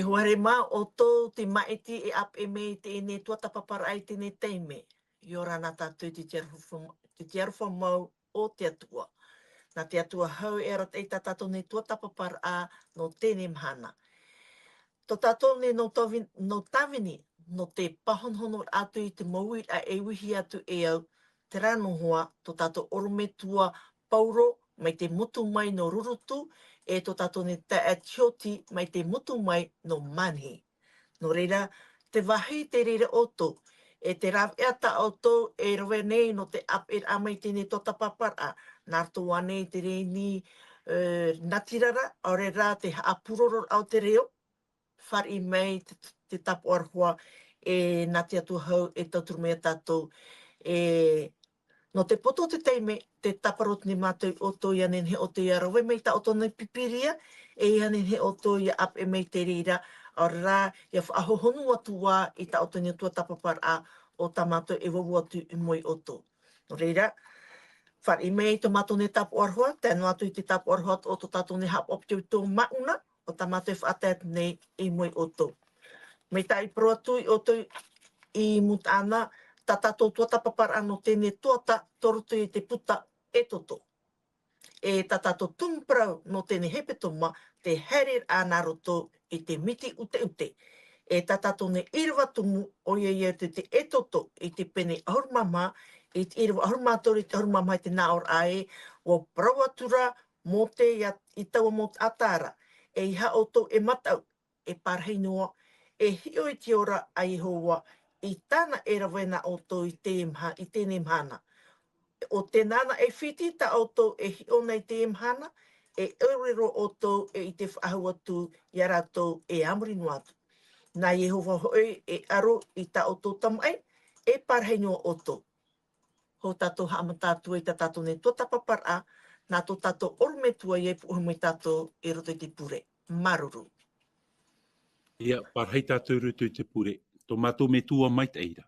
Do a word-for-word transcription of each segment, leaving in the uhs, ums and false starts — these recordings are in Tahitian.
Haere mā ʻoutou te māʻiti e ʻāpeʻe mai i teie tuatāpaparaʻa i teie taime. ʻIa ora na tātou i te aroha, te aroha mau o te Atua. Nā te Atua hau e arataʻi tā tātou nei tuatāpaparaʻa nō teie mahana. Tō tātou nei nō tāvi-, nō tāvini, nō te pāhonohono atu i te mau uiraʻa e uihi atu e au, terā noa hoʻi tō tātou ʻorometua Paulo mai te motu mai nō Rurutu, e tō tātou nei taeaʻe Tioti mai te motu mai nō Manihi. Nō reira, te vāhi te reira ʻoutou, e te rāveʻa tā ʻoutou e rave nei nō te ʻāpeʻeraʻa mai i teie tuatāpaparaʻa, nā roto ānei i te reni, e, natirara, ʻaore rā te haʻapūrororaʻa o te reo, fāriʻi mai te, te tāpaʻo aroha, e nā te Atua hau e tauturu mai ia tātou, e, nō te poto o te taime, tē tāparu nei mātou ia ʻoutou ʻia nehenehe ʻoutou ʻia rave mai tā ʻoutou nei Pīpīria, e ʻia nehenehe ʻoutou ʻia ʻāpeʻe mai i te reira, ʻaore rā, ʻia faʻahohonu atu ā i tā ʻoutou nei tuatāpaparaʻa ʻo tā mātou e vauvau atu i mua ia ʻoutou. Nō reira, fāriʻi mai tō mātou nei tāpaʻo aroha, tae noa atu i te tāpaʻo aroha o tō tātou nei haʻapaʻo piti o tō māʻuna, ʻo tā mātou e faʻatae atu nei i mua ia ʻoutou. Mai tā i parau atu ia ʻoutou i mua iho ā, tā tātou tuatāpaparaʻa nō teie tuatāpaparaʻa i roto i te puta Exodo. E tā tātou tumu parau nō teie hepetoma, te haereraʻa nā roto i te miti ʻuteʻute. E tā tātou nei ʻīrava tumu, ʻoia ia te, te Exodo i te pene ʻahuru mā maha, i te ʻīrava ʻahuru mā toru i te ʻahuru mā maha i te nā ʻōraʻa ē, ʻua parau atu ra Mōte ia, i taua mau taʻata ra, ʻeiaha ʻoutou e mataʻu, e parahi noa, e hiʻo i te ora a Iehova, i tāna e rave na ʻoutou i te maha-, i teie mahana. ʻO tēnā na e fiti tā ʻoutou e hiʻo na i te mahana, e ʻōrero ʻoutou e ʻite faʻahou atu ia rātou e a muri noa atu. Nā Iehova hoʻi e aro i tā ʻoutou tamaʻi, e parahi noa ʻoutou. Hou tātou haʻamata atu i tā tātou nei tuatāpaparaʻa, nā tō tātou ʻorometua ia e puʻohu mai ia tātou i roto i te pure. Māuruuru. ʻIa, parahi tātou i roto i te pure. Tō mātou Metua maitaʻi ra.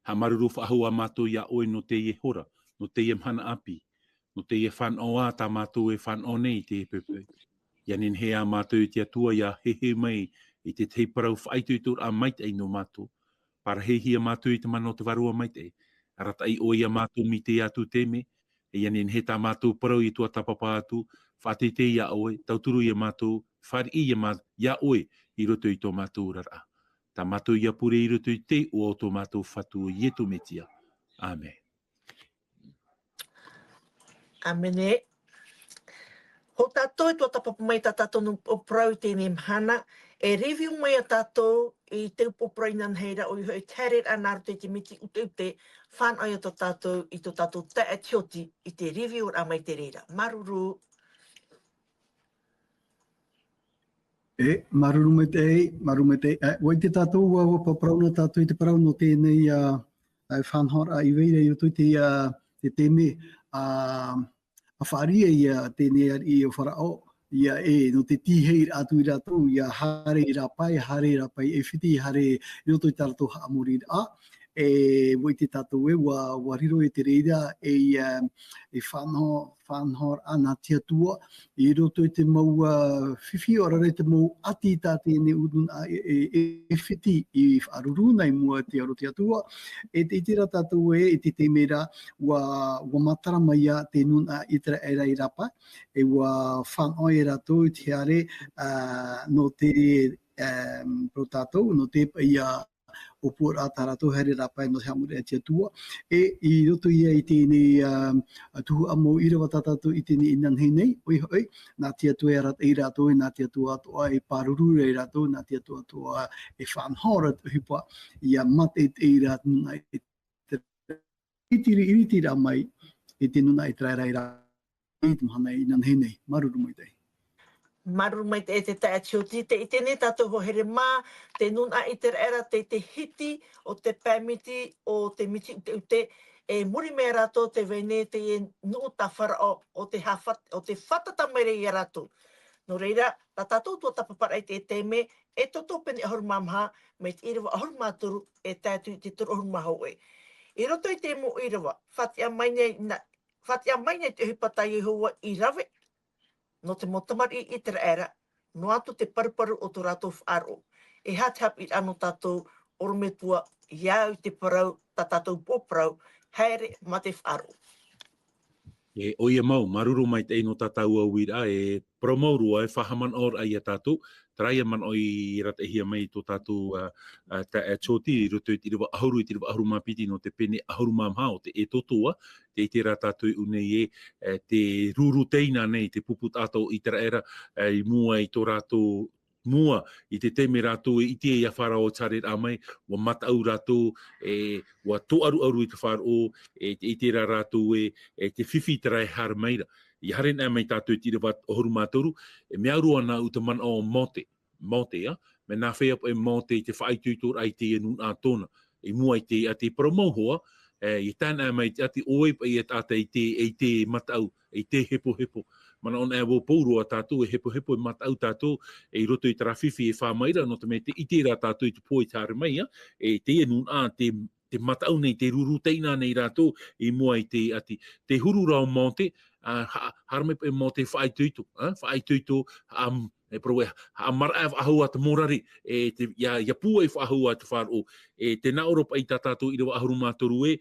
Haʻamāuruuru faʻahou ā mātou ia ʻoe nō teie hora, nō teie mahana ʻāpī, nō teie fānaʻo ā tā mātou e fānaʻo nei i teie poʻipoʻi. ʻIa nehenehe ā mātou e te Atua ʻia heheu mai i te tahi parau faʻaitoitoraʻa maitaʻi nō mātou. Parahihia mātou i te mana o te Vārua Maitaʻi. Arataʻi ʻoe ia mātou mai teie atu taime, e ʻia nehenehe tā mātou parau i tuatāpapa atu, faʻateitei ia ʻoe, tauturu ia mātou, fāriʻi ia mā-, ia ʻoe i roto i tō mātou oraraʻa. Tā mātou ʻia pure i roto i te iʻoa o tō mātou Fatu ʻo Iesu Mesia. ʻĀmene. ʻĀmene. Hou tātou e tuatāpapa mai tā tātou nūnaʻa parau i teie mahana, e review mai ia tātou i te upoʻo parau inanahi ra, ʻoia hoʻi te haereraʻa nā roto i te miti ʻuteʻute, fānaʻo ia tō tātou, i tō tātou taeaʻe Tioti, i te review raʻa mai te reira. Māuruuru. E, māuruuru maitaʻi, māuruuru maitaʻi. E, ʻua ʻite tātou, ʻua, ʻua paraparau na tātou i te parau nō teie, ā, ā, fānaʻoraʻa i vai ra i roto i te, ā, te taime, ā, ʻa fāriʻi ia teie ariʻi ʻo Faraʻo, ʻia, e, nō te tīaʻiraʻa atu ia rātou, ʻia haere i rāpae, ʻia haere i rāpae i ʻAifiti, ʻia haere i roto i tā rātou haʻamoriraʻa. E, ʻua ʻite tātou ē, ʻua, ʻua riro i te reira, e, ā, e fānaʻo, fānaʻoraʻa nā te Atua, i roto i te mau, ā, fifi, ʻaore rā te mau ʻati tā teie nūnaʻa e, e, e, ʻAifiti i faʻaruru na i mua i te aro o te Atua. E tē ʻite ra tātou ē, i te taime ra, ʻua, ʻua matara mai ia te nūnaʻa ʻĪteraʻera i rāpae, e ʻua fānaʻo ia rātou i te haere, ā, nō te, ā, parau tātou, nō te, ia, ʻōpuaraʻa tā rātou haere i rāpae nō te haʻamori i te Atua. E i roto ia i teie, ā, tuhaʻa mau ʻīrava tā tātou i ʻite inanahi nei, ʻoia hoʻi, nā te Atua e arataʻi ia rātou, e nā te Atua atoʻa e pāruru ra ia rātou, nā te Atua atoʻa e fānaʻo ra te ʻohipa, ʻia mātaʻitaʻi ra te nūnaʻa ʻĪteraʻera, ʻiriti, ʻiritiraʻa mai i te nūnaʻa ʻĪteraʻera i rāpae i te mahana inanahi nei. Māuruuru maitaʻi. Māuruuru maitaʻi e te taeaʻe Tioti, tē ʻite nei tātou ē, haere mā te nūnaʻa ʻĪteraʻera i te, te hiti o te pae miti, o te miti ʻuteʻute, e muri mai ia rātou tē vai nei te nuʻu tā Faraʻo, ʻo tē fat-, ʻo tē fātata mai ra ia rātou. Nō reira, tā tātou tuatāpaparaʻa i teie taime, Exodo pene ʻahuru mā maha, mai te ʻīrava ʻahuru mā toru, e tae atu i te toru ʻahuru mā hōʻē. I roto i te mau ʻīrava, faʻatiʻa mai nei nā, faʻatiʻa mai nei te ʻohipa tā Iehova i rave, nō te mau tamariʻi ʻĪteraʻera, noa atu te paruparu o tō rātou faʻaroʻo. E aha te haʻapiʻiraʻa nō tātou ʻorometua, ia au i te parau, tā tātou pō parau, haere mā te faʻaroʻo. E, ʻoia mau, māuruuru maitaʻi nō tā tāua uiraʻa, e parau mau roa, e faʻahaʻamanaʻoraʻa ia tātou, terā ia manaʻo i rātaʻihia mai tō tātou, ā, ā, ta-, ā, Jyoti, i roto i te ʻīrava ʻahuru, i te ʻīrava ʻahuru mā piti nō te pene ʻahuru mā maha o te Exodo, tē ʻite ra tātou i ʻō nei ē, ā, tē rūrū teina nei te pupu taʻata o ʻĪteraʻera, ā, i mua i tō rātou, mua i te taime rātou e ʻite ia Farao e haere ra mai, ʻua mataʻu rātou, e, ʻua tōʻaruʻaru i te faʻaroʻo, e, tē ʻite ra rātou ē, e te fifi terā e haere mai ra. ʻIa haere anaʻe mai tātou i te ʻīrava ʻahuru mā toru, e mea au roa nāʻu te manaʻo o Mōte, Mōte, ā, mea nāfea paʻi Mōte i te faʻaitoitoraʻa i teie nūnaʻa tōna, i mua i te, ā, te parau mau hoʻi, e, ʻia tae anaʻe mai te ʻati, ʻo vai paʻi ia taʻata i te, i te mataʻu, i te hepohepo. Manaʻo anaʻe vau pauroa tātou, e hepohepo, e mataʻu tātou, e i roto i terā fifi e fā mai ra, nō te mea tē ʻite ra tātou i te pō e haere mai, ā, e teie nūnaʻa, tē, tē mataʻu nei, tē rūrū teina nei rātou, i mua i te ʻati. Te huru ra o Mōte, ā, ha-, haere mai paʻi Mōte faʻaitoito, ā, faʻaitoito, ā, e parau ē, haʻamaraʻa faʻahou ā te morare, e te, ʻia, ʻia pūai faʻahou ā te faʻaroʻo, e tē nā ʻō ra paʻi tā tātou ʻīrava ʻahuru mā toru ē,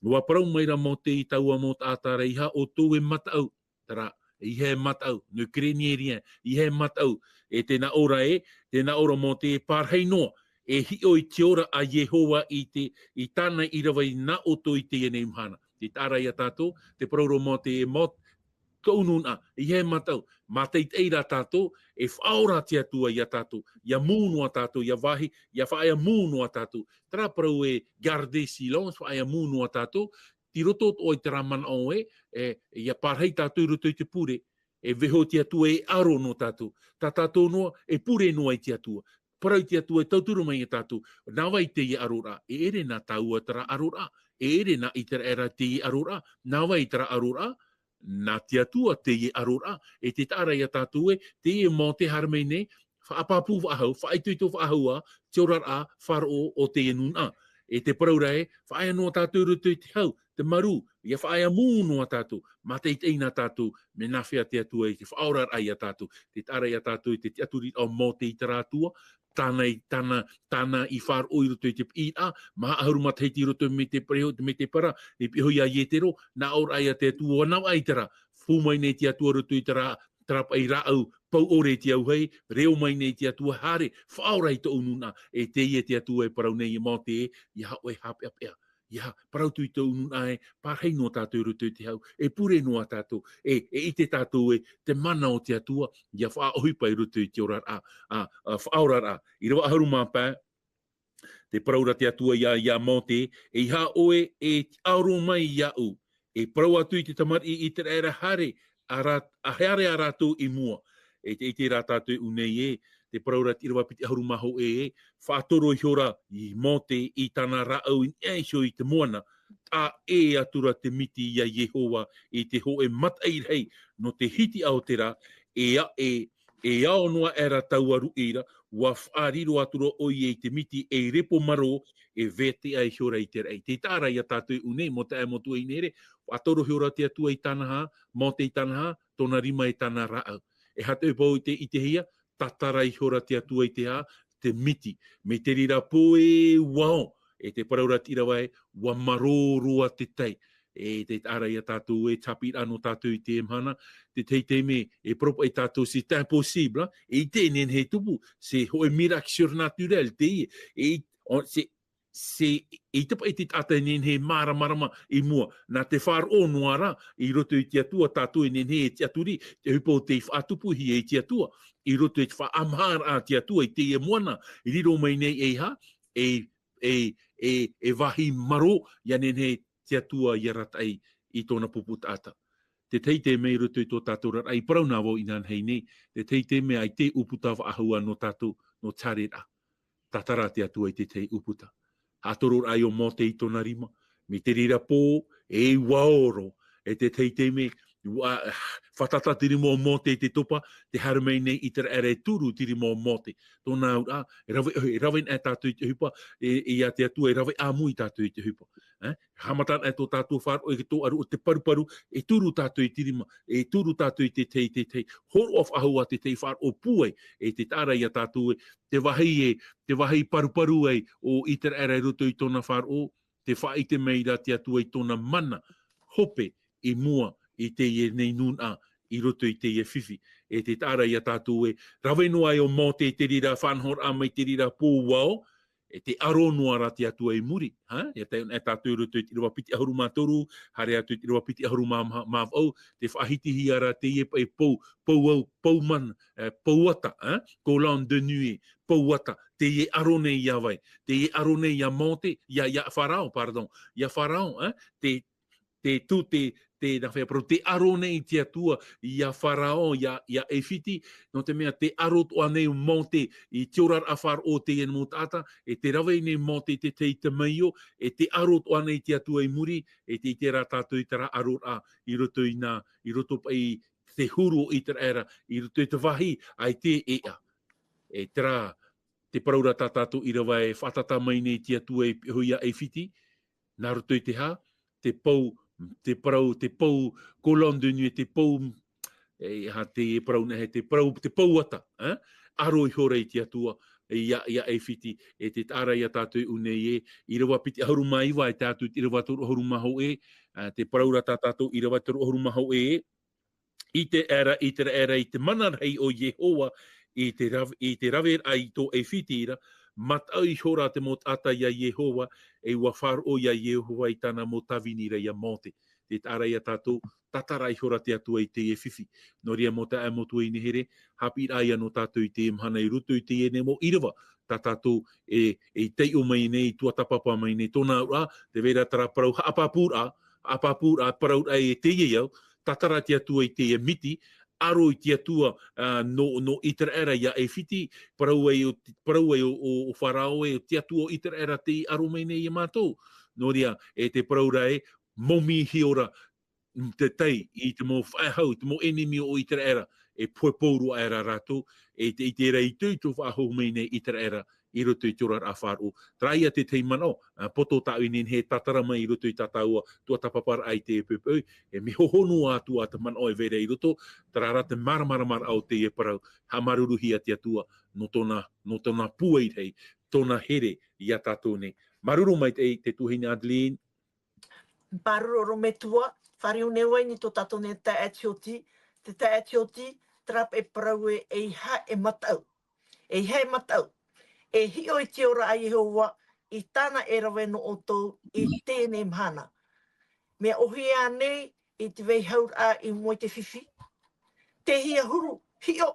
ʻua parau mai ra Mōte i taua mau taʻata ra, ʻeiaha ʻoutou e mataʻu, terā, ʻeiaha e mataʻu, ne craignez rien, ʻeiaha e mataʻu, e tē nā ʻō ra ē, tē nā ʻō ra Mōte e pārahi noa, e hiʻo i te ora a Iehova i te, i tāna i rave nā ʻoutou i teie nei mahana. Tē taʻa ra ia tātou, te parau ra o Mōte ē, Mō-, tōʻu nūnaʻa, ʻeiaha e mataʻu, mātaʻitaʻi rā tātou, e faʻaora te Atua ia tātou, ʻia mū noa tātou, ʻia vāhi, ʻia faʻaea mū noa tātou. Terā parau ē, garder silence, faʻaea mū noa tātou, tei roto atoʻa i terā manaʻo ē, e, ʻia pārahi tātou i roto i te pure, e vaiiho te Atua e aro nō tātou. Tā tātou noa, e pure noa i te Atua. Parau te Atua e tauturu mai ia tātou, nā vai teie aroraʻa, e ʻere nā tāua terā aroraʻa, e ʻere nā ʻĪteraʻera teie aroraʻa, nā vai terā aroraʻa, nā te Atua teie aroraʻa, e tē taʻa ra ia tātou ē, teie Mōte haere mai nei, faʻapāpū faʻahou, faʻaitoito faʻahou ā, te oraraʻa faʻaroʻo o teie nūnaʻa. E te parau ra ē, faʻaea noa tātou i roto i te hau, te marū, ʻia faʻaea mū noa tātou, mātaʻitaʻi nā tātou, mea nāfea te Atua i te faʻaoraraʻa ia tātou, tē taʻa ra ia tātou i te tiʻaturiraʻa o Mōte i terā Atua, tāna i, tāna, tāna i faʻaroʻo i roto i te piʻiraʻa, maha ʻahuru matahiti i roto mai te pereho, mai te para, i piʻi iho ia Ietero, nā ʻō ra ia te Atua, ʻua navaʻi terā, fū mai nei te Atua i roto i terā, terā paʻi rāʻau, pauʻore i te auahi, reo mai nei te Atua, haere, faʻaora i tōʻu nūnaʻa, e teie te Atua e parau nei ia Mōte ē, ʻeiaha ʻoe e haʻapeʻapeʻa, ʻeiaha, parau atu i tōʻu nūnaʻa ē, pārahi noa tātou i roto i te hau, e pure noa tātou, e, e ʻite tātou ē, te mana o te Atua, ʻia faʻaʻohipa i roto i te oraraʻa, ā, ā, faʻaoraraʻa. ʻĪrava ʻahuru mā pae, tē parau ra te Atua ia, ia Mōte, ʻeiaha ʻoe e tiʻaoro mai iāʻu, e parau atu i te tamariʻi ʻĪteraʻera, haere, ā rā-, ā, haere ā rātou i mua. E tē ʻite ra tātou i ʻō nei ē, tē parau ra te ʻīrava piti ʻahuru mā hōʻē ē, faʻatoro ihora ʻo Mōte i tāna rāʻau i niʻa iho i te moana, taʻa ʻē atu ra te miti ia Iehova i te hōʻē mataʻi rahi nō te hitiʻa o te rā, e a-, e, e ao noa aʻera taua ruʻi ra, ʻua faʻariro atu ra ʻoia i te miti ei repo marō, e vetaʻa ihora i te raʻi. Tē taʻa ra ia tātou i ʻō nei, mau taeaʻe, mau tuahine here, faʻatoro ihora te Atua i tāna hā, Mōte i tāna hā, tōna rima e tāna rāʻau. E aha te ʻohipa ʻo tē ʻitehia, tātara ihora te Atua i te hā, te miti. Mai te reira pō e ʻua ao, e tē parau ra te ʻīrava ē, ʻua marō roa te tai. E tē taʻa ra ia tātou ē, te haʻapiʻiraʻa nō tātou i teie mahana, te tahi taime, e parau paʻi tātou, c'est impossible, e ʻite e nehenehe e tupu, c'est hōʻē miracle surnaturel, teie, e, on, c'est, c'est, ʻeita paʻi te taʻata e nehenehe e māramarama i mua, nā te faʻaroʻo noa ra, i roto i te Atua tātou e nehenehe e tiʻaturi, te ʻohipa ʻo tei faʻatupuhia e te Atua, i roto i te faʻaʻamaharaʻa a te Atua i teie moana, i riro mai nei ʻeiaha, e, e, e, e vāhi marō, ʻia nehenehe te Atua ʻia arataʻi i tōna pupu taʻata. Te tahi taime i roto i tō tātou oraraʻa, i parau na vau inanahi nei, te tahi taime ʻaita e ʻūputa faʻahou nō tātou, nō te haereraʻa. Tātara te Atua i te tahi ʻūputa. Haʻatoro ai ʻo Mōte i tōna rima, mai te reira pō, e ʻua ao roa, e te tahi taime, ua, fātata te rima o Mōte i te topa, tē haere mai nei ʻĪteraʻera e turu te rima o Mōte. Tōna auraʻa, e rave, e rave ana tātou i te ʻohipa, e, e ia te Atua, e rave ʻāmui tātou i te ʻohipa. Eh? Haʻamata ana tō tātou faʻaroʻo i tō ʻaroʻa te paruparu, e turu tātou i te rima, e turu tātou i te tahi, te tahi. Hōroʻa faʻahou ā te tahi faʻaroʻo pūai, e tē taʻa ra ia tātou e, te vāhi e, te vāhi paruparu ai o ʻĪteraʻera i roto i tōna faʻaroʻo, tē faʻaʻite mai ra te Atua i tōna mana hope i mua i teie nei nūnaʻa i roto i teie fifi. E tē taʻa ra ia tātou e rave noa ai ʻo Mōte i te reira faʻanahoraʻa mai te reira pō vao, e tē aro noa ra te Atua i muri, ha? Ia tae, e tātou i roto i te ʻīrava piti ʻahuru mā toru, haere atu i te ʻīrava piti ʻahuru mā, mā, mā vaʻu, tē faʻahitihia ra teie paʻi pou, pou au, pou mana, eh, pou ata, eh? Colonne de nuée, pou ata, teie aro nei ia vai, teie aro nei ia Mōte, ia, ia Farao, pardon, ia Farao, eh? Te, te tū, te, te, nā hea parau, tē aro nei te Atua ia Farao, ia, ia ʻAifiti, nō te mea tē aro atoʻa nei Mōte i te oraraʻa faʻaroʻo o teie mau taʻata, e tē rave nei Mōte i te tahi tamaio, e tē aro atoʻa nei te Atua i muri, e tē ʻite ra tātou i terā aroraʻa i roto i nā, i roto paʻi i te huru o ʻĪteraʻera, i roto i te vāhi, ʻaita e ʻeʻa. E terā, tē parau ra tā tātou ʻīrava e fātata mai nei te Atua i pihaʻi iho ia ʻAifiti, nā roto i te hā, te pou, te parau, te pou, colonne de nuée, te pou, e, ha te parau nei, te parau, te pou ata, eh? Aro ihora i te Atua, e, ia, ia ʻAifiti, e tē taʻa ra ia tātou i ʻō nei e, ʻīrava piti ʻahuru mā iva, e tae atu i te ʻīrava toru ʻahuru mā hōʻē, eh, tē parau ra tā tātou ʻīrava toru ʻahuru mā hōʻē, ʻĪteraʻera, ʻĪteraʻera, i te mana rahi o Iehova, i te rav-, i te raveraʻa i tō ʻAifiti ra, mataʻu ihora te mau taʻata ia Iehova, e ʻua faʻaroʻo ia Iehova i tāna mau tāvini ra ia Mōte. Tē taʻa ra ia tātou, tātara ihora te Atua i teie fifi. Nō reira mau taeaʻe, mau tuahine here, haʻapiʻiraʻa ia nō tātou i teie mahana i roto i teie nei mau ʻīrava, tā tātou e, e taiʻo mai nei, tuatāpapa mai nei, tōna auraʻa, tē vai ra terā parau haʻapāpūraʻa, haʻapāpūraʻa, parauraʻa e teie au, tātara te Atua i teie miti, aro i te Atua, ā, nō, nō ʻĪteraʻera ia ʻAifiti, parau ai ʻo, parau ai ʻo, ʻo, ʻo Farao ē, ʻo te Atua o ʻĪteraʻera tei aro mai nei ia mātou. Nō reira, e tē parau ra ē, momi ihora te tai i te mau faʻehau, i te mau ʻenemi o ʻĪteraʻera, e pohe pauroa aʻera rātou, e te, i terā itoito faʻahou mai nei ʻĪteraʻera, i roto i te oraraʻa faʻaroʻo. Terā ia te tahi manaʻo, ā, poto tāʻu i nehenehe e tātara mai i roto i tā tāua tuatāpaparaʻa i teie poʻipoʻi, e mea hohonu atu ā te manaʻo e vai ra i roto, terā rā te māramaramaraʻa o teie parau, haʻamāuruuruhia te Atua, nō tōna, nō tōna pūai rahi, tōna here ia tātou nei. Māuruuru maitaʻi, te tuahine Adeline. Māuruuru ʻorometua, fāriu nei vau i niʻa i tō tātou nei taeaʻe Tioti, te taeaʻe Tioti, terā paʻi parau ē, ʻeiaha e mataʻu. ʻEiaha e mataʻu. E hiʻo i te ora a Iehova, i tāna e rave nō ʻoutou, i teie mahana. Mea ʻōhie ānei i te vaihauraʻa i mua i te fifi? Tei hea huru, hiʻo,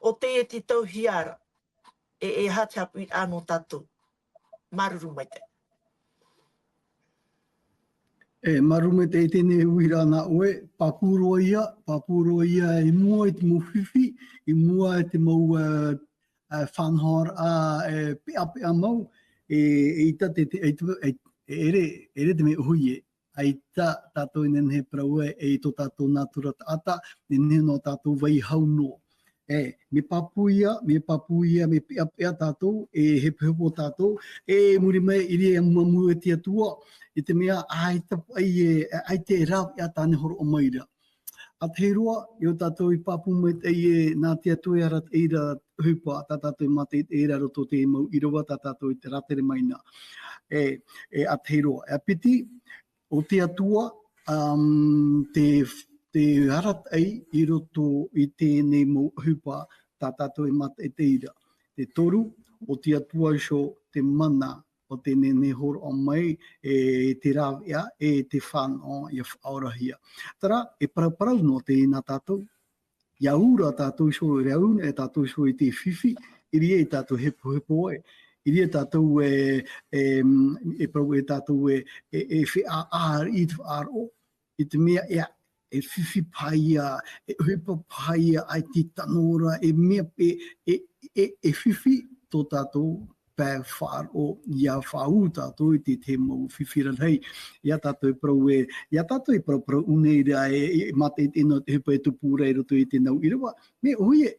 ʻo teie tei tauhia ra. E, ʻeiaha te haʻapiʻiraʻa nō tātou. Māuruuru maitaʻi. E, māuruuru maitaʻi i teie nei uiraʻa nā ʻoe, pāpū roa ia, pāpū roa ia i mua i te mau fifi, i mua i te mau, ā, ā, faʻanahoraʻa, ā, e, peʻapeʻa mau, e, eʻita te, te, e, e, e ʻere, ʻere te mea ʻōhie, ʻaita tātou e nehenehe e parau ē, e i tō tātou nātura taʻata, nehenehe nō tātou vaihau noa. E, mea pāpū ia, mea pāpū ia, mea peʻapeʻa tātou, e hepohepo tātou, e muri mai, ʻeʻere e amuamu e te Atua, i te mea, ʻaita paʻi e, ʻaita e rāveʻa tāna e hōroʻa mai ra. ʻA tahi roa, ʻia tātou e pāpū maitaʻi ē, nā te Atua e arataʻi ra ʻohipa, tā tātou e mātaʻitaʻi ra i roto i te mau ʻīrava, tā tātou e rātere mai na. E, e ʻa tahi roa, e ʻa piti, ʻo te Atua, um, te, te arataʻi i roto i teie nei mau ʻohipa tā tātou e mātaʻitaʻi ra. Te toru, ʻo te Atua iho te mana o te nehenehe e hōroʻa mai, e te rāveʻa, e te fānaʻo ʻia faʻaorahia. Terā, e parauparau noa teie nā tātou, ʻia ora tātou iho, ʻia ora e tātou iho i te fifi, ʻeʻere e tātou e hepohepo ai, ʻeʻere e tātou e, e, e parau e tātou e, e, e feʻaʻa i te faʻaroʻo, i te mea ē, e fifi paha ia, e ʻohipa paha ia, ʻaita e tano ra, e mea, e, e, e, e fifi tō tātou pae faʻaroʻo, ʻia faʻaū tātou i te, te mau fifi rarahi. ʻIa tātou e parau ē, ʻia tātou e parauparau ʻū nei rā e, e, mā te, e, nō te ʻohipa e tupu ra i roto i te nau ʻīrava. Mea ʻohie,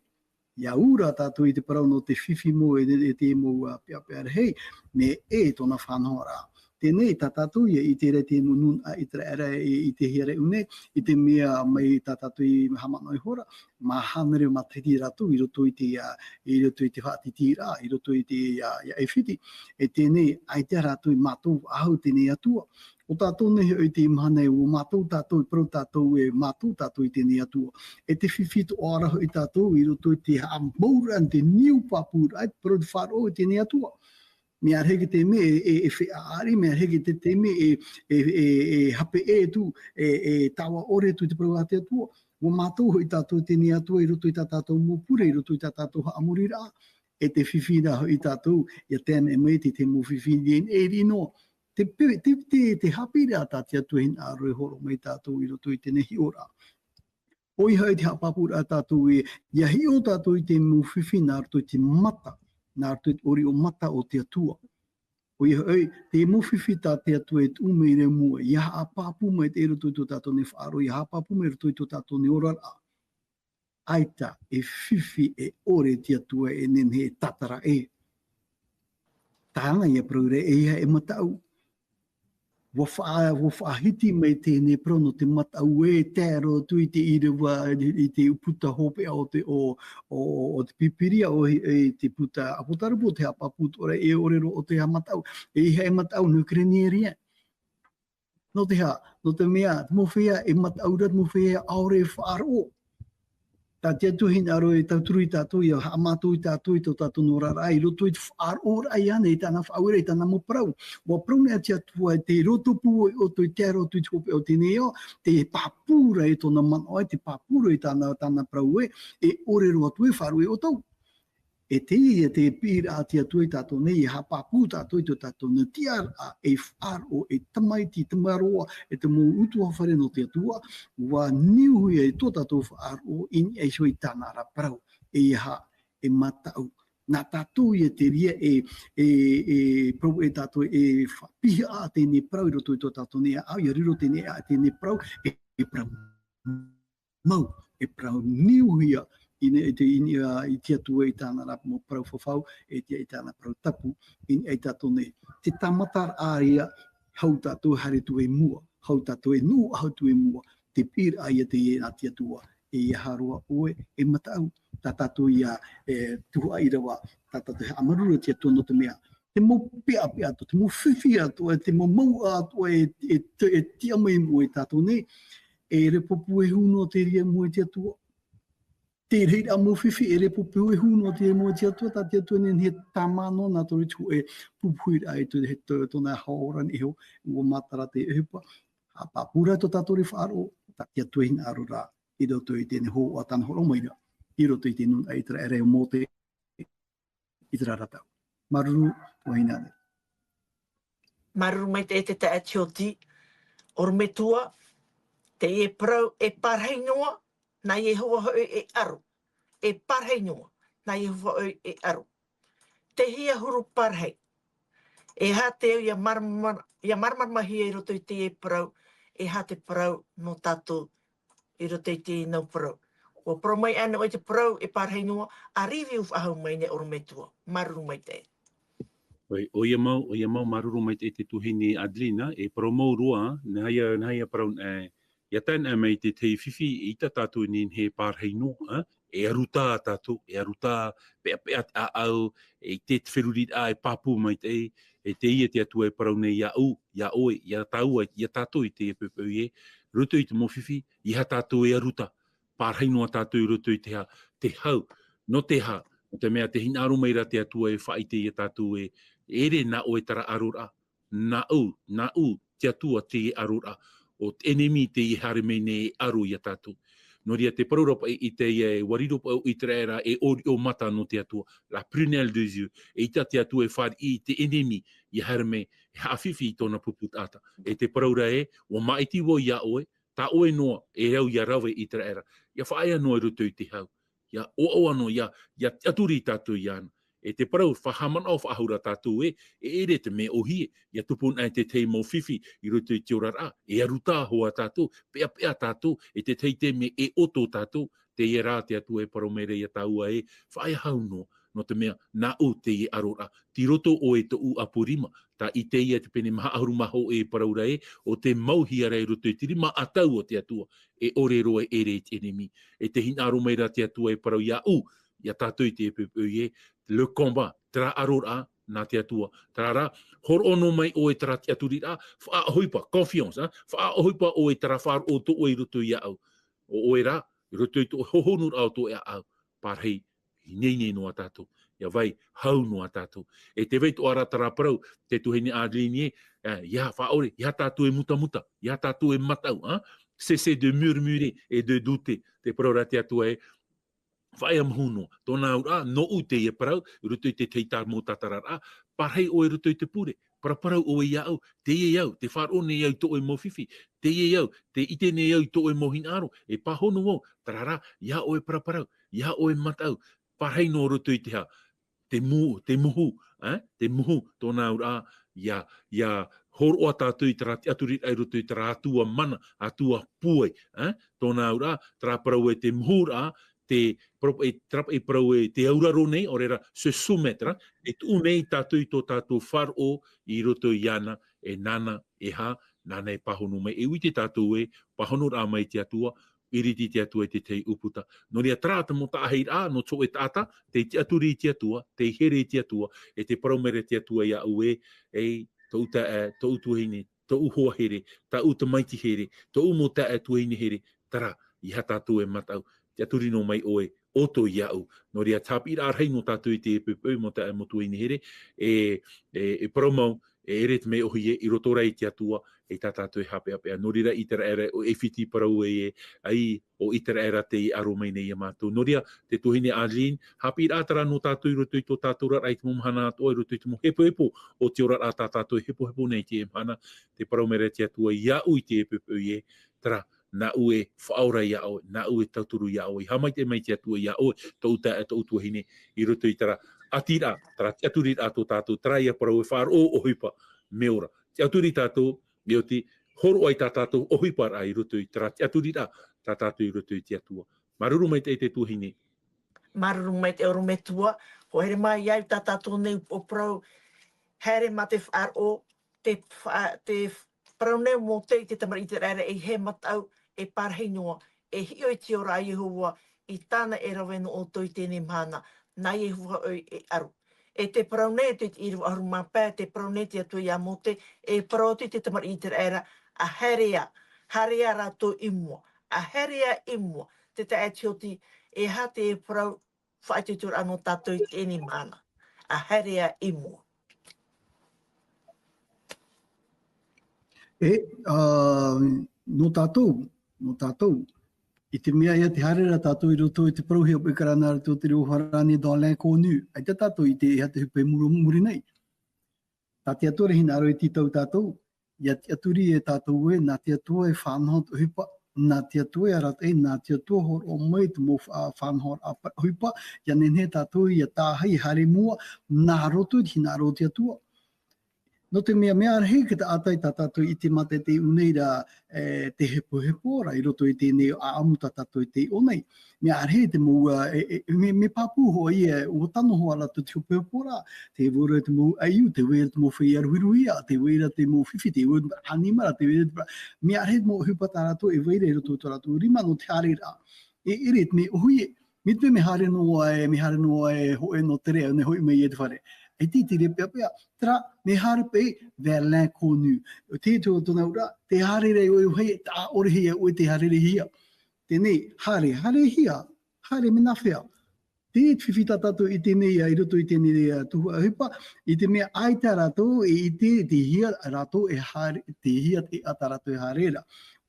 ʻia ū rā tātou i te parau nō te fifi mau e, e te mau, ā, peʻapeʻa rahi, mea ʻē tōna faʻanahoraʻa. Teie nei, tā tātou ʻia ʻite ra te mau nūnaʻa ʻĪteraʻera e, i te hiaraʻau nei, i te mea mai tā tātou i haʻamanaʻo iho ra, mā hānere matahiti rātou i roto i te, ā, i roto i te faʻatītīraʻa, i roto i te, ā, ʻia ʻAifiti. E teie nei, ʻaita rātou i mātau faʻahou teie nei Atua. ʻO tātou nei hoʻi i teie mahana ē, ʻua mātau tātou, e parau tātou ē, mātau tātou i teie nei Atua. E te fifi atoʻa ra hoʻi tātou i roto i te haʻamauraʻa, te niu pāpūraʻa, e te parau te faʻaroʻo i teie nei Atua. Mea rahi te taime e, e, e feʻaʻari, mea rahi te taime e, e, e, e hape ʻē atu, e, e tāvana ʻore atu i te parau a te Atua. ʻUa mātau hoʻi tātou i teie nei Atua i roto i tā tātou mau pure, i roto i tā tātou haʻamoriraʻa. E te fifi rā hoʻi tātou, ʻia tae mai te, te mau fifi nei, e riro. Te pe-, te, te, te haʻapiʻiraʻa tā te Atua e hinaʻaro e hōroʻa mai ia tātou i roto i teie hiʻoraʻa. ʻOia hoʻi te haʻapāpūraʻa tātou ē, ʻia hiʻo tātou i te mau fifi nā roto i te mata, nā roto i te ʻōriʻo mata o te Atua. ʻOia hoʻi, te mau fifi tā te Atua e tuʻu mai ra i mua, ʻia haʻapāpū mai i roto i tō tātou nei faʻaroʻo, ʻia haʻapāpū mai i roto i tō tātou nei oraraʻa. ʻAita e fifi e ʻore te Atua e nehenehe e tātara ʻē. Tāna ʻia parau ra ē, ʻeiaha e mataʻu. ʻUa faʻa-, ʻua faʻahiti mai teie nei parau nō te mataʻu e tae roa atu i te ʻīrava, i te puta hopeʻa o te, o, o, o te Pīpīria, ʻo, e te puta ʻApotarupo, te haʻapāpū atoʻa ra e ʻore roa ʻo te mataʻu. ʻEiaha e mataʻu, ne kere nei e riro. Nō te aha, nō te mea, te mau feiā e mataʻu ra, te mau feiā ʻaore e faʻaroʻo. Tā te Atua e hinaʻaro e tauturu ia tātou, ʻia haʻamātau ia tātou i tō tātou nei oraraʻa, i roto i te faʻaroʻoraʻa ïa ānei, i tāna faʻaueraʻa, i tāna mau parau. ʻUa parau nei te Atua, i te roto pū ʻoe ʻoutou i te aro atu i te hopeʻa o teie nei ao, tē pāpū ra i tōna manaʻo, tē pāpū ra i tāna, tāna parau ē, e ʻore roa atu e faʻaroʻo ia ʻoutou. E teie te piʻiraʻa a te Atua ia tātou nei, e haʻapāpū tātou i tō tātou nei tiʻaraʻa, e faʻaroʻo, e tamaiti, tamaroa, e te mau ʻutuāfare nō te Atua, ʻua niuhia i tō tātou faʻaroʻo, i niʻa iho i tāna ra parau, ʻeiaha e mataʻu. Nā tātou ïa te reira e, e, e parau e tātou e faʻapiʻi teie parau i roto i tō tātou nei ʻāʻau, ʻia riro teie, teie parau, e, e parau mau, e parau niuhia, i niʻa, i te, i niʻa, i te Atua i tāna ra mau parau fafau, e te, i tāna parau tapu, i niʻa ia tātou nei. Te tāmataraʻa ïa, hou tātou haere atu i mua, hou tātou e nuʻu atu i mua, te piʻiraʻa ïa teie a te Atua, ʻeiaha roa ʻoe e mataʻu, tā tātou ïa, e, tuhaʻa ʻīrava, tā tātou e haʻamāuruuru i te Atua nō te mea, te mau peʻapeʻa atoʻa, te mau fifi atoʻa, te mau mouʻa atoʻa, e, e, e, e tiʻa mai i mua ia tātou nei, e ʻere pūpū e hū noa te reira i mua i te Atua. Te reira mau fifi, e ʻere pūpū e hū noa te reira i mua i te Atua, tā te Atua e nehenehe e tāmā noa nā roto i te hōʻē pupuhiraʻa i te, he tō-, tōna hora nei iho, ʻua matara te ʻohipa, haʻapāpū ra tō tātou nei faʻaroʻo, tā te Atua e hinaʻaro ra, i roto i teie hōhoʻa tāna hōroʻa mai ra, i roto i te nūnaʻa ʻĪteraʻera e Mōte, i terā ra tau. Māuruuru, vahine Aneri. Māuruuru maitaʻi e te taeaʻe Tioti, ʻorometua, teie parau e parahi noa, nā Iehova hoʻi e aro. E parahi noa, nā Iehova hoʻi e aro. Te hia huru parahi. E aha te au ʻia māramarama, ʻia māramarama hia i roto i teie parau, e aha te parau nō tātou i roto i teie nau parau. ʻUa parau mai ānei ʻoe te parau e parahi noa, ʻa review faʻahou mai nei ʻorometua. Māuruuru maitaʻi. ʻOi, ʻoia mau, ʻoia mau, māuruuru maitaʻi te tuahine Adelina, e parau mau roa, nā hea, nā hea parau, e, ʻia tae noa mai te, te fifi, ʻeita tātou e nehenehe e parahi noa, e, e aruta tātou, e aruta, peʻapeʻa te ʻāʻau, e ʻite te feruriraʻa, e pāpū maitaʻi, e teie te Atua e parau nei iāʻu, iā ʻoe, iā tāua, iā tātou i teie poʻipoʻi ē, roto i te mau fifi, ʻeiaha tātou e aruta, parahi noa tātou i roto i te ha-, te hau, nō te aha, nō te mea tē hinaʻaro mai ra te Atua e faʻaʻite iā tātou ē, ʻeʻere nā ʻoe terā aroraʻa, nāʻu, nāʻu te Atua teie aroraʻa, ʻo te ʻenemi teie e haere mai nei e aro iā tātou. Nō reira te parau ra paʻi i teie, ʻua riro paʻi ʻo ʻĪteraʻera e ʻōriʻo mata nō te Atua, la prunelle des yeux, ʻeita te Atua e fāriʻi i te ʻenemi, ʻia haere mai, e haʻafifi i tōna pupu taʻata. E te parau ra ē, ʻua māʻiti vau iā ʻoe, tā ʻoe noa, e au ʻia rave ʻĪteraʻera, ʻia faʻaea noa i roto i te hau, ʻia ʻoaʻoa noa, ʻia, ʻia tiʻaturi tātou iāna. E te parau, faʻahaʻamanaʻo faʻahou rā tātou ē, e ʻere te mea ʻōhie, ʻia tupu anaʻe te tahi mau fifi i roto i te oraraʻa, e arutā hoʻi tātou, peʻapeʻa tātou, e te tahi taime e ʻoto tātou, teie rā te Atua e parau mai ra ia tāua ē, faʻaea hau noa, nō te mea, nāʻu teie ʻaroraʻa, tei roto ʻoe i tōʻu ʻapu rima, tā ʻĪsaia te pene maha ʻahuru mā hōʻē e parau ra ē, ʻo tē mauhia ra i roto i te rima ʻatau o te Atua, e ʻore roa e ʻere i te ʻenemi. E tē hinaʻaro mai ra te Atua e parau iāʻu, iā tātou i teie poʻipoʻi ē, le combat, terā ʻaroraʻa, nā te Atua. Terā rā, hōroʻa noa mai ʻoe terā tiʻaturiraʻa, faʻaʻohipa, confiance, hein? Faʻaʻohipa ʻoe terā faʻaroʻo tō ʻoe i roto iāʻu. ʻO ʻoe rā, i roto i tō ʻoe hohonuraʻa ʻo tō ʻoe ʻāʻau, pārahi, ineine noa tātou. ʻIa vai, hau noa tātou. E tē vai atoʻa ra terā parau, te tuahine Adeline ē, eh, ʻia faʻaʻore, ʻeiaha tātou e mutamuta, ʻeiaha tātou e mataʻu, hein? Cessez de murmurer et de douter. Tē parau ra te Atua ē, faʻaea mahulu noa. Tōna auraʻa, nōʻu teie parau, i roto i te tahi mau tātararaʻa, pārahi ʻoe i roto i te pure, paraparau ʻoe iāʻu, teie au, tē faʻaroʻo nei au i tō ʻoe mau fifi, teie au, tē ʻite nei au i tō ʻoe mau hinaʻaro, e pāhono vau, terā rā, ʻeiaha ʻoe paraparau, ʻeiaha ʻoe mataʻu, pārahi noa i roto i te hā, te mu-, te muhu, eh? Te muhu, tōna auraʻa, ʻia, ʻia hōroʻa tātou i terā tiʻaturiraʻa i roto i terā Atua mana, Atua pūai, eh? Tōna auraʻa, terā parau ē te muhuraʻa, te parau-, e, terā, e parau ē te auraro nei, ʻaore rā, se soumettre, e tuʻu nei tātou i tō tātou faʻaroʻo i roto iāna, e nāna, e hā, nāna e pāhono mai, e ʻite tātou ē, pāhonoraʻa mai te Atua, iriti te Atua i te tahi ʻūputa. Nō reira terā te mau taʻahiraʻa, nō tō ʻoe taʻata, tei tiʻaturi i te Atua, tei here i te Atua, e tē parau mai ra te Atua iāʻu ē, ei, tōʻu taeaʻe, tōʻu tuahine, tōʻu hoa here, tāʻu tamaiti here, tōʻu mau taeaʻe tuahine here, terā, ʻeiaha tātou e mataʻu, tiʻaturi noa mai ʻoe, ʻoto iāʻu. Nō reira te haʻapiʻiraʻa rahi nō tātou i teie poʻipoʻi, mau taeaʻe, mau tuahine here, e, e, e parau mau, e ʻere te mea ʻōhie i roto rā i te Atua, e tā tātou e haʻapeʻapeʻa. Nō reira ʻĪteraʻera, ʻo ʻAifiti parau ē, ē, ʻaita ʻo ʻĪteraʻera tei aro mai nei iā mātou. Nō reira, te tuahine Adeline, haʻapiʻiraʻa terā nō tātou i roto i tō tātou oraraʻa i te mau mahana atoʻa, i roto i te mau hepohepo o te oraraʻa tā tātou e hepohepo nei i teie mahana, tē parau mai ra te Atua iāʻu i teie poʻipoʻi ē, terā, nāʻu e faʻaora iā ʻoe, nāʻu e tauturu iā ʻoe. Haʻamaitaʻi mai te Atua iā ʻoe, tōʻu taeaʻe, tōʻu tuahine, i roto i terā ʻatiraʻa, terā tiʻaturiraʻa tō tātou, terā ïa parau e faʻaroʻo ʻohipa, mea ora. Tiʻaturi tātou, e oti, hōroʻa i tā tātou ʻohiparaʻa i roto i terā tiʻaturiraʻa tā tātou i roto i te Atua. Māuruuru maitaʻi te tuahine. Māuruuru maitaʻi ʻorometua, hoa here mai ai tā tātou nei upoʻo parau, haere mā te faʻaroʻo, te fa-, te parau nei a Mōte i te tamariʻi ʻĪteraʻera, ʻeiaha e mataʻu, e pārahi noa, e hiʻo i te ora a Iehova, i tāna e rave nō ʻoutou i teie mahana, nā Iehova hoʻi e aro. E te parau nei, te, te ʻīrava ʻahuru mā pae, te parau nei te Atua iā Mōte, e parau atu i te tamariʻi ʻĪteraʻera, ʻa haere ā, haere ā rātou i mua, ʻa haere ā i mua, te taeaʻe Timoti, e aha te parau faʻaitoitoraʻa nō tātou i teie mahana, ʻa haere ā i mua. E, ā, nō tātou, nō tātou, i te mea ïa tē haere ra tātou i roto i te parauhia ʻo Ekarana i roto i te reo Farāni dans l'inconnu, ʻaita tātou i ʻite e aha te ʻohipa i muri, muri nei. Tā te Atua e hinaʻaro e tītau tātou, ʻia tiʻaturi e tātou ē, nā te Atua e faʻanaho te ʻohipa, nā te Atua e arataʻi, nā te Atua e hōroʻa mai te mau fa-, faʻanahoraʻa pa-, ʻohipa, ʻia nehenehe tātou ʻia tae, ʻia haere i mua, nā roto i te hinaʻaro o te Atua. Nō te mea, mea rahi te taʻata i tā tātou i ʻite mātaʻitaʻi i ʻō nei ra, e, te hepohepo ra, i roto i teie nei ʻāʻamu tā tātou i taiʻo nei. Mea rahi te mau, ā, e, e, mea, mea pāpū hoʻi ē, ʻua tano hoʻi rātou te hepohepo ra, tē vai ra te mau ʻaiū, tē vai ra te mau feiā ruhiruhia, tē vai ra te mau fifi, tē vai ra te ʻanimara, tē vai ra te, mea rahi te mau ʻohipa tā rātou e vai ra i roto i tō rātou rima nō te haereraʻa. E, e ʻere te mea ʻōhie, mai te mea haere noa e, mea haere noa e hōʻē nō te reo, nā hoʻi mai i te fare. ʻAita i te reira peʻapeʻa, terā, mea haere paʻi vers l'inconnu. Te, tō, tōna auraʻa, tē haere ra ʻoe, ʻaore hia ʻoe tē haere ra hia. Teie nei, haere, haere hia, haere mea nāfea. Te fifi tā tātou i teie nei, i roto i teie nei, ā, tuhaʻa ʻohipa, i te mea ʻaita rātou e ʻite, tei hea rātou e haere, tei hea te ʻēʻa tā rātou e haere ra.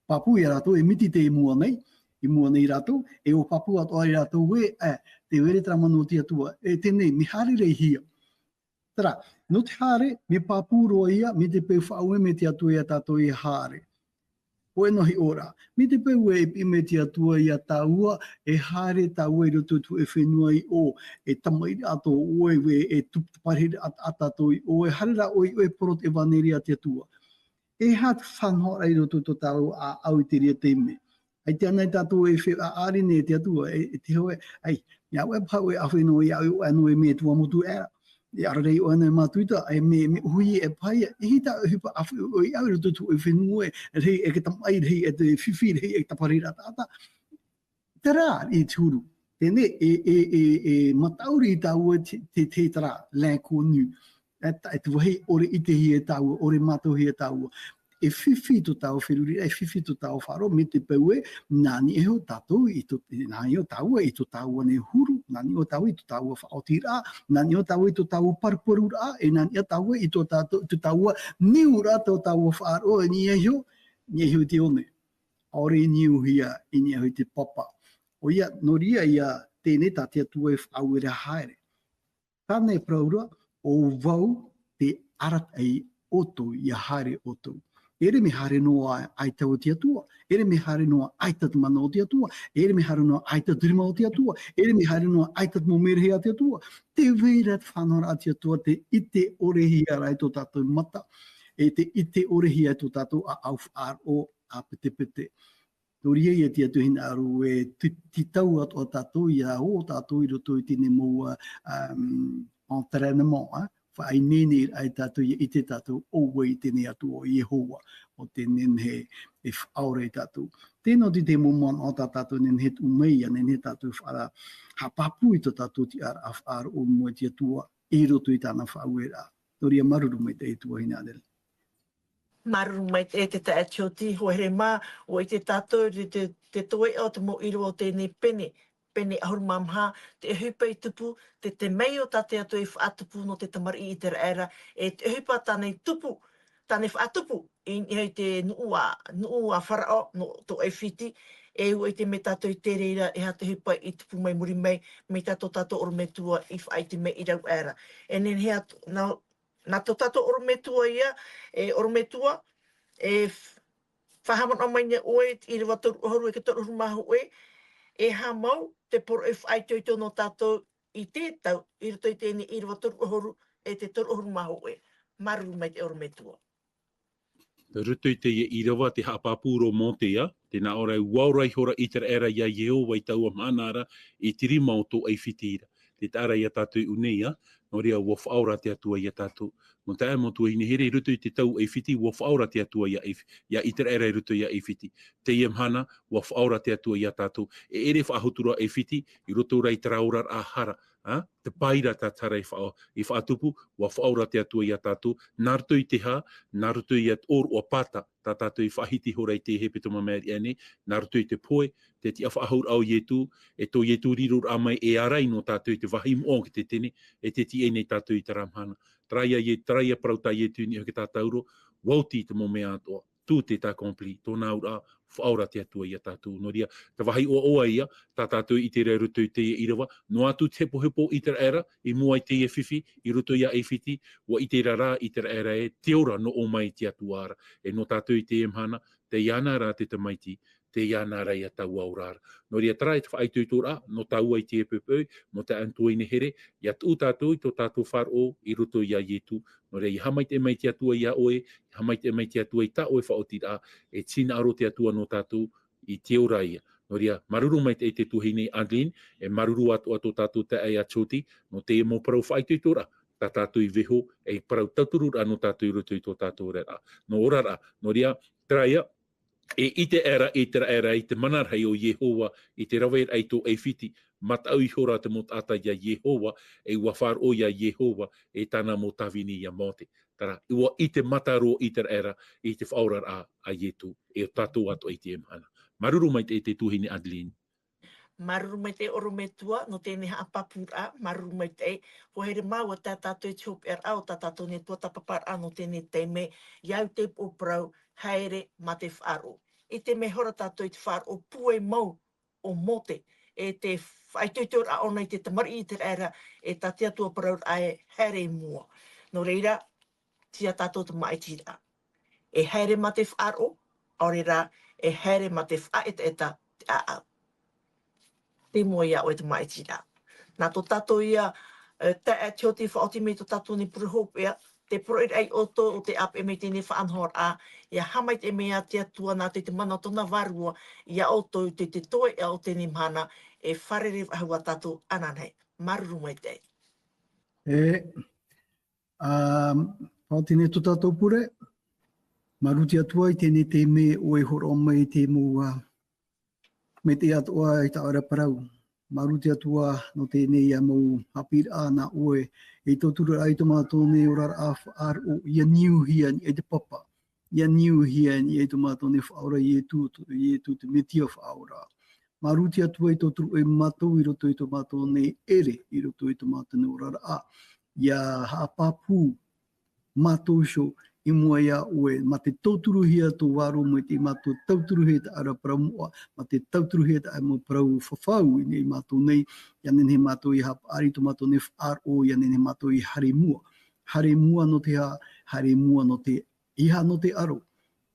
Pāpū ia rātou e miti tei mua nei, i mua nei rātou, e ʻua pāpū atoʻa ia rātou ē, ā, tē vai ra terā mana o te Atua, e teie nei, mea haere ra hia. Terā, nō te haere, mea pāpū roa ïa, mai te peu faʻaue mai te Atua ia tātou e haere. ʻoe nō hiʻoraʻa. Mai te peu ē e piʻi mai te Atua ia tāua, e haere tāua i roto i te hōʻē fenua i ʻō, e tamaʻi atoʻa ʻoe, e, e tupu te parahiraʻa atoʻa i ʻō, e haere rā ʻoe i ʻō e parau te ʻevanelia a te Atua. E aha te faʻanahoraʻa i roto i tō tāua ʻāʻau i te reira taime? ʻAita anaʻe tātou e fe-, ʻaʻari nei e te Atua, e, e te hoe, ai, mea ʻoe paha ʻoe ʻāfaʻi noa iāʻu, ʻoe noa e mea e tuamotu aʻera. E ʻaore rā ʻoe noa e mātuita, e mea, mea ʻōhie e paha ia, e hia tā ʻoe ʻohipa ʻāfaʻi ʻoe iāʻu i roto i tō ʻoe fenua ē, rahi e te tamaʻi, rahi e te fifi, rahi e te parahiraʻa taʻata. Terā i te huru. Teie, e, e, e, e mataʻu riʻi tāua te, te, te terā, l'inconnu. E ta-, e te vāhi ʻore ʻitehia e tāua, ʻore mātauhia e tāua. E fifi tō tāua feruriraʻa, e fifi tō tāua faʻaroʻo, mai te peu ē, nā niʻa iho tātou i tō, nā niʻa iho tāua i tō tāua nei huru, nā niʻa iho tāua i tō tāua faʻaotiraʻa, nā niʻa iho tāua i tō tāua paruparuraʻa, e nā niʻa tāua i tō tātou, i tō tāua niuraʻa, tō tāua faʻaroʻo, e niʻa iho, niʻa iho i te one. ʻAore i niuhia, i niʻa iho i te papa. ʻOia, nō reira ia teie tā te Atua e faʻaue ra haere. Tāna e parau ra, ʻo vau te arataʻi ʻoutou, ʻia haere ʻoutou. ʻEʻere mea haere noa ʻaita o te Atua, ʻeʻere mea haere noa ʻaita te mana o te Atua, ʻeʻere mea haere noa ʻaita te rima o te Atua, ʻeʻere mea haere noa ʻaita te mau merahi a te Atua. Tē vai ra te faʻanahoraʻa a te Atua, tē ʻite ʻorehia ra e tō tātou mata, e tē ʻite ʻorehia e tō tātou ʻāʻau faʻaroʻo ʻāpetepete. Nō reira ia te Atua hinaʻaro e ti-, tītau atoʻa tātou, ʻia ō tātou i roto i teie mau, um, entraînement, ā, faʻaineineraʻa ia tātou, ʻia ʻite tātou ʻo vai teie Atua ʻo Iehova, ʻo tē nehenehe e faʻaora ia tātou. Teie noa atu te mau manaʻo tā tātou e nehenehe e tuʻu mai, ʻia nehenehe tātou e faʻa-, haʻapāpū i tō tātou tiʻaraʻa faʻaroʻo i mua i te Atua i roto i tāna faʻaueraʻa. Nō reira māuruuru maitaʻi e tuahine Adel. Māuruuru maitaʻi e te taeaʻe Tioti, hoa here mā, ʻua ʻite tātou te, te, te toeʻa o te mau ʻīrava o teie pene, pene ʻahuru mā maha, te ʻohipa i tupu, te, te mea tā te Atua i faʻatupu nō te tamariʻi ʻĪteraʻera, e te ʻohipa tāna i tupu, tāna i faʻatupu, i, i te nuʻu a, nuʻu a Faraō, nō tō ʻAifiti, e ʻua ʻite mai tātou i te reira, e aha te ʻohipa i tupu mai muri mai, mai tā tō tātou ʻorometua i faʻaʻite mai i rāveʻa ra. E nehenehe atu, nā, nā tō tātou ʻorometua ia, e ʻorometua, e f-, faʻahaʻamanaʻo mai nei ʻoe, i te ʻīrava toru ʻahuru e te toru ʻahuru mā hōʻē, e aha mau te poroʻi faʻaitoito nō tātou i te tau, i roto i teie ʻīrava toru ʻahuru e te toru ʻahuru mā hōʻē. Māuruuru maitaʻi ʻorometua. Nā roto i teie ʻīrava te haʻapāpū ra ʻo Mōte, ā, tē nā ʻō ra, ʻua ora ihora ʻĪteraʻera ia Iehova i taua mahana ra, i te rima o tō ʻAifiti ra. Tē taʻa ra ia tātou i ʻō nei, ā, nō reira ʻua faʻaora te Atua ia tātou. Nō te mea, mau tuahine here, i roto i te tau ʻAifiti, ʻua faʻaora te Atua ia ʻAif-, ia ʻĪteraʻera i roto ia ʻAifiti. Teie mahana, ʻua faʻaora te Atua ia tātou. E ʻere faʻahou atu ra ʻAifiti, i roto rā i terā oraraʻa hara, ā, te pae ra tā te hara i faʻa-, i faʻatupu, ʻua faʻaora te Atua ia tātou, nā roto i te aha, nā roto ia te ʻōroʻa pāta, tā tātou i faʻahiti ihora i te hepetoma mai i ʻō nei, nā roto i te pohe, te tiʻafaʻahouraʻa o Ietu, e tō Ietu riroraʻa mai e ārai nō tātou i te vāhi moʻa o te Tetene, e tē tīaʻi nei tātou i terā mahana. Terā ia, terā ia parau tā Ietu i niʻa iho i te tātauro, ʻua oti te mau mea atoʻa. Tout est accompli, tōna auraʻa, faʻaora te Atua ia tātou. Nō reira, te vāhi ʻoaʻoa ia, tā tātou i ʻite ra i roto i teie ʻīrava, noa atu te hepohepo ʻĪteraʻera, i mua i teie fifi, i roto ia ʻAifiti, ʻua ʻite ra rā ʻĪteraʻera ē, te ora nō ʻō mai i te Atua ra. E nō tātou i teie mahana, tei iāna rā te Tamaiti, tei iāna rā ia taua ora ra. Nō reira, terā te faʻaitoitoraʻa, nō tāua i teie poʻipoʻi, nō te tuahine here, ʻia tuʻu tātou i tō tātou faʻaroʻo i roto ia Ietu. Nō reira, ʻia haʻamaitaʻi mai te Atua ia ʻoe, ʻia haʻamaitaʻi mai te Atua i tā ʻoe faʻaotiraʻa, e tē hinaʻaro te Atua nō tātou i te ora ia. Nō reira, māuruuru maitaʻi te tuahine Adeline, e māuruuru atoʻa tō tātou taeaʻe Tioti, nō teie mau parau faʻaitoitoraʻa, tā tātou i vaiiho, e parau tautururaʻa nō tātou i roto i tō tātou oraraʻa. Nō oraraʻa, nō reira, terā ia, e ʻite aʻera ʻĪteraʻera i te mana rahi o Iehova, i te raveraʻa i tō ʻAifiti, mataʻu ihora te mau taʻata ia Iehova, e ʻua faʻaroʻo ia Iehova, e tāna mau tāvini ia Mōte. Terā, ʻua ʻite mata roa ʻĪteraʻera i te faʻaoraraʻa a Ietu, e tātou atoʻa i teie mahana. Māuruuru maitaʻi te tuahine Adeline. Māuruuru maitaʻi ʻorometua, nō teie haʻapāpūraʻa, māuruuru maitaʻi. Hoa here mā, ʻua tae tātou i te hopeʻaraʻa o tā tātou nei tuatāpaparaʻa nō teie taime, ʻia au i te upoʻo parau, haere mā te faʻaroʻo. ʻIte mai ihora tātou i te faʻaroʻo pūai mau o Mōte, e te faʻaitoitoraʻa ʻōna i te tamariʻi ʻĪteraʻera, e tā te Atua parauraʻa ē, haere i mua. Nō reira, tei ia tātou te māʻitiraʻa. E haere mā te faʻaroʻo, ʻaore rā, e haere mā te faʻaetaeta te ʻāʻau. Te moe iā ʻoe te māʻitiraʻa. Nā tō tātou ia, e, taeaʻe Tihoti faʻaoti mai tō tātou nei pure hopeʻa, te poroʻi ai ʻoutou o te ʻāpeʻe mai teie faʻanahoraʻa, ia haʻamaitaʻi mai te Atua nā te, te mana o tōna vārua, iā ʻoutou te, te toeʻa o teie mahana, e fārerei faʻahou ā tātou ananahi. Māuruuru maitaʻi. E, ā, faʻaoti nei tō tātou pure, māuruuru te Atua i teie nei taime ʻoe e hōroʻa mai te mau, ā, maitaʻi atoʻa i tā ʻoe ra parau. Māuruuru te Atua nō teie nei ia mau haʻapiʻiraʻa nā ʻoe, e tauturu ai tō mātou nei oraraʻa faʻaroʻo, ia niuhia i niʻa i te papa. Ia niuhia i niʻa i tō mātou nei Faʻaora Ietu, Ietu te Metia Faʻaora. Māuruuru te Atua i tauturu ʻoe mātou i roto i tō mātou nei ʻere, i roto i tō mātou nei oraraʻa. Ia haʻapāpū mātou iho i mua iā ʻoe, mā te tauturuhia tō vārua maitaʻi, mā te tauturuhia tā ʻoe ra parau moʻa, mā te tauturuhia tā ʻoe mau parau fafau i niʻa iā mātou nei, ia nehenehe mātou ia haʻapaʻari tō mātou nei faʻaroʻo, ia nehenehe mātou ia haere i mua. Haere i mua nō te aha, haere i mua nō te, ʻeiaha nō te aro,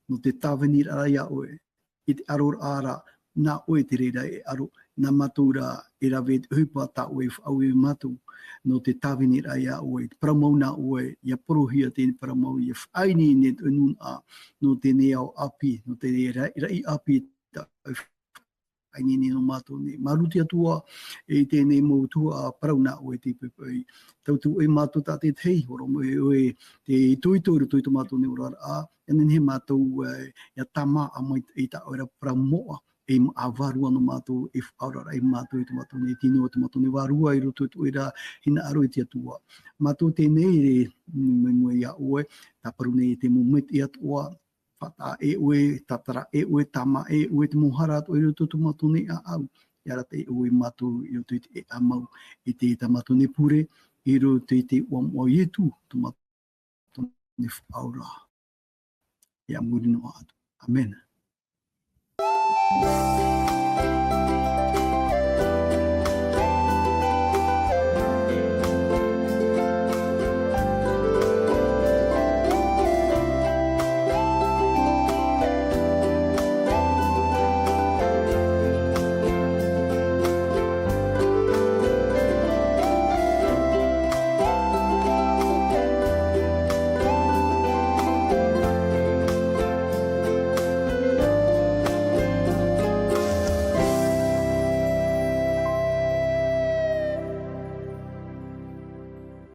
nō te tāviniraʻa iā ʻoe, i te aroraʻa ra, nā ʻoe te reira e aro, nā mātou rā e rave i te ʻohipa tā ʻoe e faʻaue iā mātou, nō te tāviniraʻa iā ʻoe, te parau mau nā ʻoe, ia porohia teie parau mau, ia faʻaineine i tō ʻoe nūnaʻa, nō teie nei ao ʻāpī, nō teie nei ra-, raʻi ʻāpī, tā ʻoe faʻaineine nō mātou nei. Māuruuru te Atua, e i teie nei mau tuhaʻa parau nā ʻoe te poʻipoʻi. Tauturu ʻoe mātou tātaʻitahi, hōroʻa mai ʻoe te itoito i roto i tō mātou nei oraraʻa, ia nehenehe mātou, e, ia tāmā mai i tā ʻoe ra parau moʻa, e mā-, ā vārua nō mātou, e faʻaoraraʻa iā mātou, i tō mātou nei tino, tō mātou nei vārua, i roto i tō ʻoe ra hinaʻaro e te Atua. Mātou teie nei, e, mai mua iā ʻoe, tāparu nei te mau maitaʻi atoʻa, faʻataʻa e ʻoe, tātara e ʻoe, tāmā e ʻoe, te mau hara atoʻa i roto i tō mātou nei ʻāʻau, ia arataʻi e ʻoe mātou, i roto i te ʻēʻa mau, i te, tā mātou nei pure, i roto i te iʻoa moʻa o Ietu, tō mātou nei Faʻaora. Ia muri noa atu. ʻĀmene.